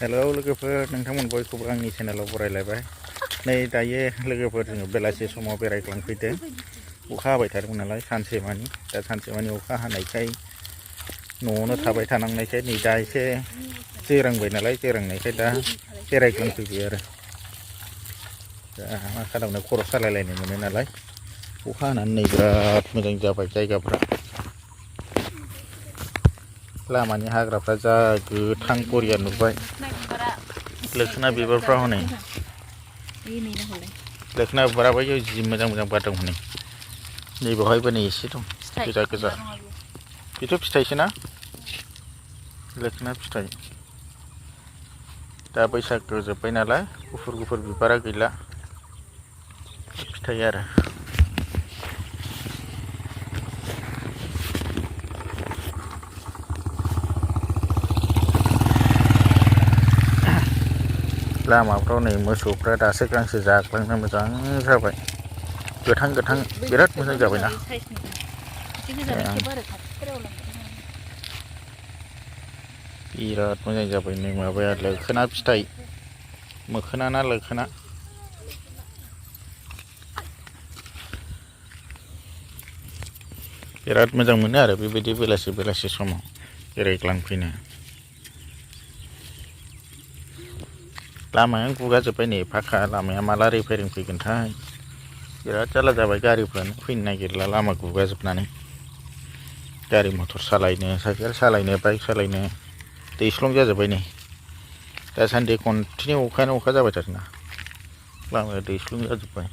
hello लोगोफोर नोंथांमोन बयखौबो आंनि चेनेलाव बरायलायबाय नै दायो लोगोफोर जोङो बेलासि समाव बेरायग्लांफैदों अखा हाबाय थादोंमोन नालाय सानसेमानि दा सानसेमानि अखा हानायखाय न'आवनो थाबाय थानांनायखाय नै दा एसे जोरांबाय नालाय जोरांनायखाय दा बेरायग्लांफैबाय आरो दा मा खालामनो खर' सालायलायनाय मोनो नालाय अखा हानानै नै बिराद मोजां जाबाय जायगाफ्रा लामानि हाग्राफ्रा जा गोथां बरिया नुबाय लोखोना बिबारफ्रा हनै लोखोना बिबाराबो जि मोजां मोजां बारदों हनै नै बेवहायबो नै एसे दं गोजा गोजा बेथ' फिथाइसो ना लोखोना फिथाइ दा बैसागो जोब्बाय नालाय गुफुर गुफुर बिबारा गैला फिथाइ आरो लामाफ्राव नै मोसौफ्रा दासो गांसो जाग्लांनो मोजां जाबाय गोथां गोथां बिराद मोजां जाबायना बिराद मोजां जाबाय नै माबाया लोखोना फिथाइ मोखोना ना लोखोना बिराद मोजां मोनो आरो बेबायदि बेलासि बेलासि समाव बेरायग्लांफैनो लामायानो गुगाजोब्बाय नै फाखा लामाया माला रिपेयारिं फैगोनथाय बिराद जारला जाबाय गारिफ्रानो फैनो नागिरला लामा गुगाजोबनानै गारि मटर सालायनो साइकेल सालायनो बाइक सालायनो दैस्लं जाजोब्बाय नै दासान्दि कन्टिनिउ अखायानो अखा जाबाय थादोंना लामाया दैस्लं जाजोब्बाय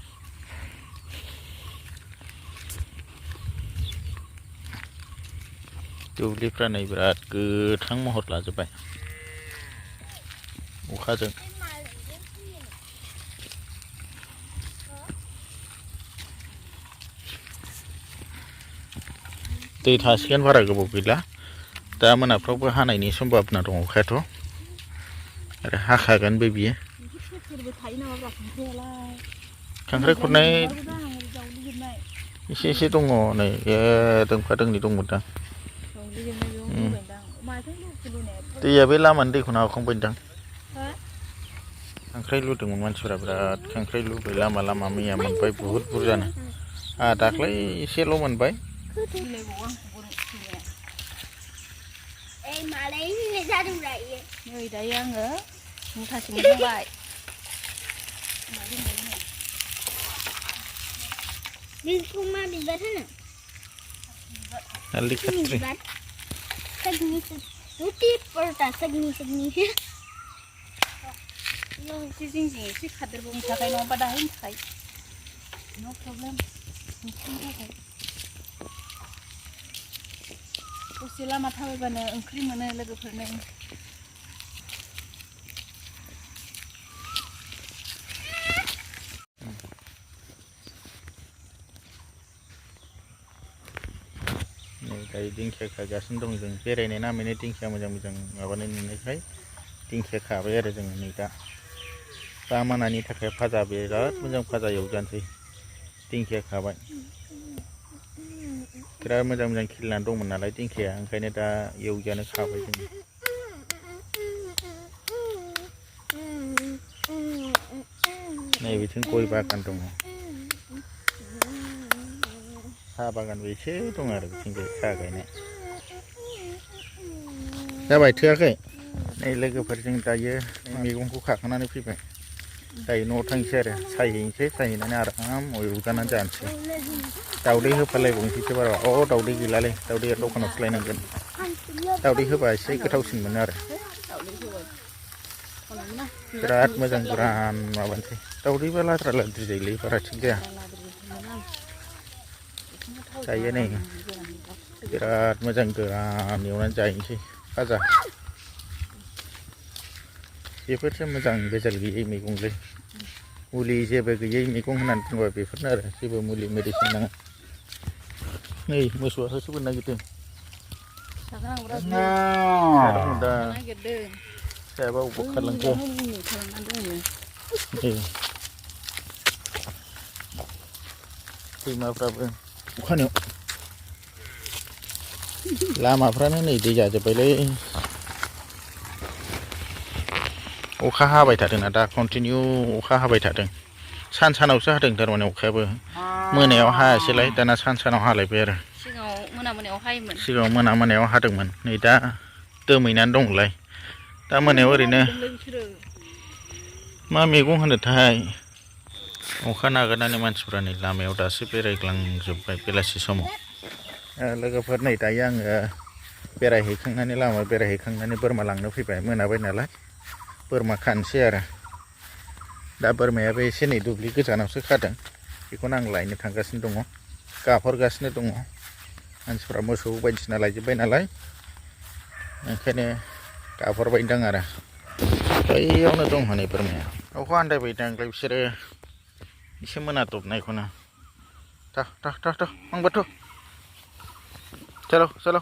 दुब्लिफ्रा नै बिराद गोथां महर लाजोब्बाय अखाजों दै थासिगोन बारा गोबाव गैला दा मोनाफ्रावबो हानायनि सम्भाबना दं अखायाथ' आरो हाखागोनबो बियो खांख्राइ खुरनाय एसे एसे दङ नै दोंफा दोंनै दंमोनदां दैया बे लामानि दैखौ नागारखांबायदां खांख्राइ लुदोंमोन मानसिफोरा बिराद खांख्राइ लुबाय लामा लामा मैया मोनबाय बुहुद बुरजानो दाख्लै एसेल' मोनबाय नै दायो आङो मुथासे मोनबाय बेखौ मा बिबार होनो हालदै खाथ्रि रुटि परटा सगनी जिं जिं एसे खादेरबावनो थाखाय नङाबा दाहायनि थाखाय नो प्रब्लेम दसे लामा थाबायबानो ओंख्रि मोनो लोगोफोरनो दायो दिंखिया खागासिनो दं जों बेरायनाय नामैनो दिंखिया मोजां मोजां माबानाय नुनायखाय दिंखिया खाबाय आरो जोङो नै दा मोनानि थाखाय भाजा बिराद मोजां भाजा एवजानोसै दिंखिया खाबाय बिराद मोजां मोजां खिलिनानै दंमोन नालाय दिंखिया ओंखायनो दा एवजानो खाबाय जोङो नै बिथिं गय बागान दङ साहा बागानबो एसे दं आरो बिथिंजाय साहा गायनाय जाबाय थोआखै नै लोगोफोरजों दायो मैगंखौ खाखानानै फैबाय दायो न'आव थांसै आरो सायहैनानै आराम एवजानानै जानोसै दाउदै होफालायबावनोसैसो बारा दाउदै गैलालै दाउदैया दखानावसो लायनांगोन दाउदै होबा एसे गोथावसिन मोनो आरो बिराद मोजां गोरान माबानोसै दाउदैबा लाद्रा लाद्रि जायोलै बारा थिग जाया दायो नै बिराद मोजां गोरान एवनानै जाहैनोसै भाजा बेफोरसो मोजां बेजाल गैयै मैगंलै मुलि जेबो गैयै मैगं होननानै बुंबा बेफोरनो आरो जेबो मुलि मेडिसिन नाङा नै मोसौआ होसोबोनो नागिरदों फिसायाबा अबाव खारलांखो दैमाफ्राबो अखानायाव लामाफ्रानो नै दै जाजोब्बायलै अखा हाबाय थादोंना दा कन्टिनिउ अखा हाबाय थादों सानावसो हादों थारमाने अखायाबो मोनायाव हायासैलाय दाना सानाव हालायबाय आरो सिगाङाव मोनायाव हादोंमोन नै दा दोमैनानै दंलाय दा मोनायाव ओरैनो मा मैगं होनोथाय अखा नागारनानै मानसिफ्रा नै लामायाव दासो बेरायग्लांजोब्बाय बेलासि समाव लोगोफोर नै दायो आङो बेरायहैखांनानै लामा बेरायहैखांनानै बोरमा लांनो फैबाय मोनाबाय नालाय बोरमा खानोसै आरो दा बोरमायाबो एसे नै दुब्लि गोजानावसो खादों बेखौनो आं लायनो थांगासिनो दङ गाबहरगासिनो दङ मानसिफ्रा मोसौ बायदिसिना लायजोब्बाय नालाय ओंखायनो गाबहरबायदां आरो बैयावनो दं हनै बोरमाया अखा हान्दायबायदांलाय बिसोरो एसे मोनादबनायखौनो था आंबोथ' चलो